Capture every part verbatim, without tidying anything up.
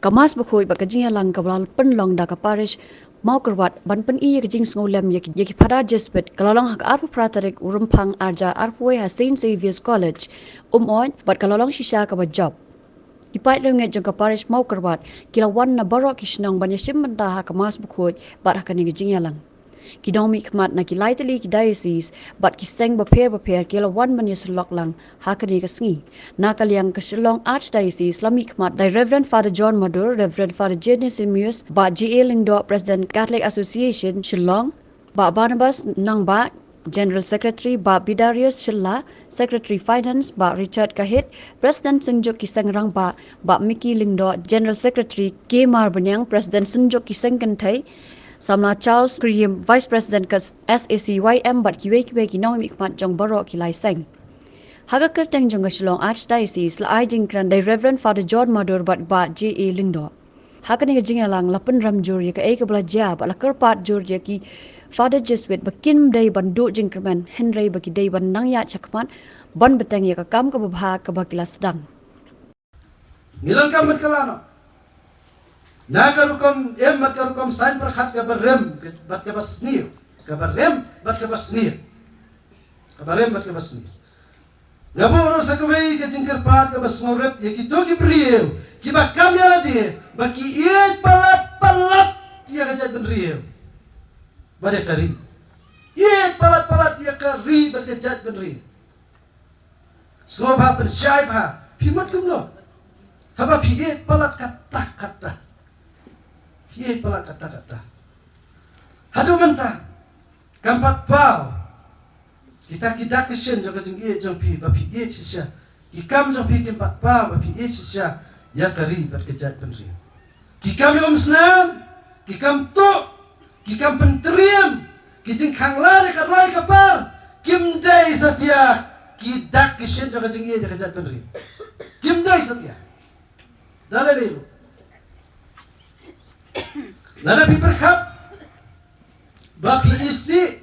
Ka Mass Bakhuid bad ka jingïalang kaba la pynlong da ka Parish Mawkyrwat ban pyni ïa ka jingsngewlem ïa ki, ïa ki Phadar Jesuit ka la long ha ka arphew phra tarik u Rymphang arhajar arphew wei ha Saint Xavier's College, Umoi, bad ka la long shisha kaba jop. Ki paid riewngeit jong ka Parish Mawkyrwat ki la wan na baroh ki shnong ban ïashim bynta ha ka Mass Bakhuid bad ha kane ka jingïalang. Ki nongmihkhmat na ki lai tylli ki diocese bad ki seng bapher bapher ki la wan ban ïasyllok lang ha kane ka sngi. Na ka liang ka Shillong Archdiocese la mihkhmat da i Reverend Father John Madur, Reverend Father Jane Simius, Bah J A Lyngdoh, President Catholic Association Shillong, Bah Barnabas Nangbah, General Secretary, Bah Bidarius Shylla, Secretary Finance, Bah Richard Kahit, President Synjuk ki Seng Rangbah, Bah Mickey Lyngdoh, General Secretary, K Marbaniang, President Synjuk ki Seng Kynthei, Samla Charles Kriem, Vice President ka S A C Y M, bad kiwei kiwei ki nongmihkhmat jong baroh ki lai seng. Ha ka kyrteng jong ka Shillong Archdiocese la ai jingkren da i Reverend Father John Madur bad Bah J A Lyngdoh. Ha kane ka jingïalang la pynrem jur ïa kaei kaba la jia bad la kyrpad jur ïa ki Father Jesuit ba kim dei ban duh jingkyrmen hynrei ba ki dei ban nang ïaid shakhmat ban bteng ïa ka kam kaba bha kaba ki la sdang. Ngi donkam bad ka la noh. Na ka rukom im bad ka rukom saiñ pyrkhat kaba rim bad kaba sniew. Kaba rim bad kaba sniew. Kaba rim bad kaba sniew. Nga buh ruh sa kawei ka jingkyrpad kaba sngewrit ïa kito ki briew kiba kam ïa lade ba ki ïeit palat palat ïa ka jaitbynriew bad ïa ka ri. Ïeit palat palat ïa ka ri bad ka jaitbynriew. Sngewbha pynshai bha, phi mut kumno? Haba phi ïeit palat katta katta. Phi ïeit palat katta katta. Haduh mynta kam pat paw kita ki dak ki shin jong ka jingïeit jong phi ba phi ïeit shisha. Ki kam jong phi kim pat paw ba phi ïeit shisha ïa ka ri bad ka jaitbynriew. Ki kam ïa umsnam, ki kam tuh, ki kam pyntriem, ki jingkhang lad ïa ka roi ka par, kim dei satia ki dak ki shin jong ka jingïeit jong ka jaitbynriew. Kim dei satia. Da lei lei ruh. Lada phi pyrkhat ba phi isih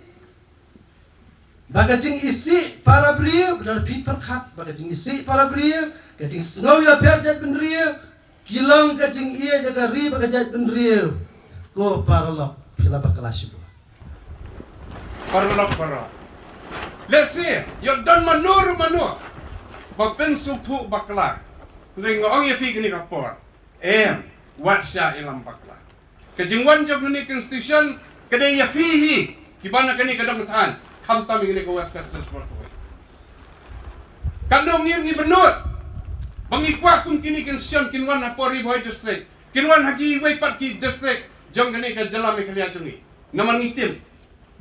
ba ka jingisih para briew, lada phi pyrkhat ba ka jingisih para briew, ka jingsngew ïapher jaitbynriew ki long ka jingïeit ïa ka ri bad ka jaitbynriew. Ko paralok, phi la bakla shibun. Paralok baroh, lehse ïoh don mano ruh mano ba pynsngewthuh bakla. Hynrei nga ong ïa phi kane ka por, em, wat shah ïalam bakla. Ka jingwan jong kane ka institution ka dei ïa phi hi kiba na kane ka dong ka thaiñ, khamtam ïa kane ka West Khasi Hills Board kawei. Katno ngi, ngi bynnud ba ngi kwah kum kine ki institution kin wan hapoh Ri Bhoi District, kin wan ha kiwei pat ki district jong kane ka jylla Meghalaya jong ngi. Namar ngi tip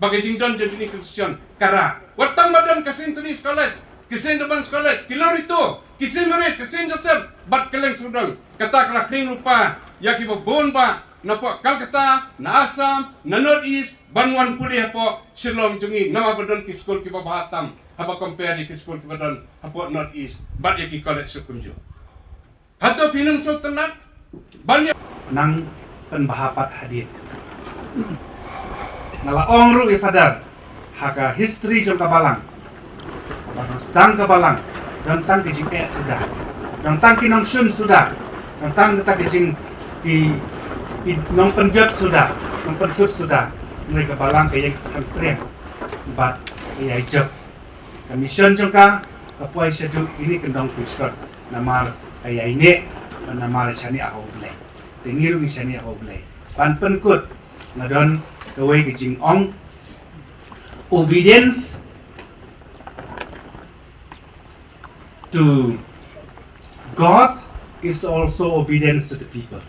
ba ka jingdon jong kine ki institution ka rah. Wat tang ba don ka Saint Therese College, ka Saint Albans College, ki Loreto, ki Saint Mary's, ka Saint Joseph bad ka Langsutdong. Kata ka la khring lypa ïa kiba bun bah napoh Calcutta, na Assam, na North East ban wan pule hapoh Shillong jong ngi, namar ba don ki skul kiba bha tam haba compare ïa ki skul kiba don hapoh North East bad ïa ki college shuh kumjuh. Hato phin ym sngewtynnat ban ïa nang pynbha pat hadien. Nga la ong ruh ïa Father, ha ka history jong ka balang, haba don sdang ka balang, don tang ka jingeh suda, don tang ki nongshun suda, don tang kata ka jing, ki, ki nongpynjot suda, nongpynthut suda. Hynrei ka balang ka ïeng skhem triang bad ka ïai jop. Ka mission jong ka ka poi shaduh kine ki nongpynshkor. Namar ka ïaineh, namar shaniah ha U Blei. Te ngi ruh ngi shaniah ha U Blei. Ban pynkut, nga don kawei ka jingong: obedience to God is also obedience to the people.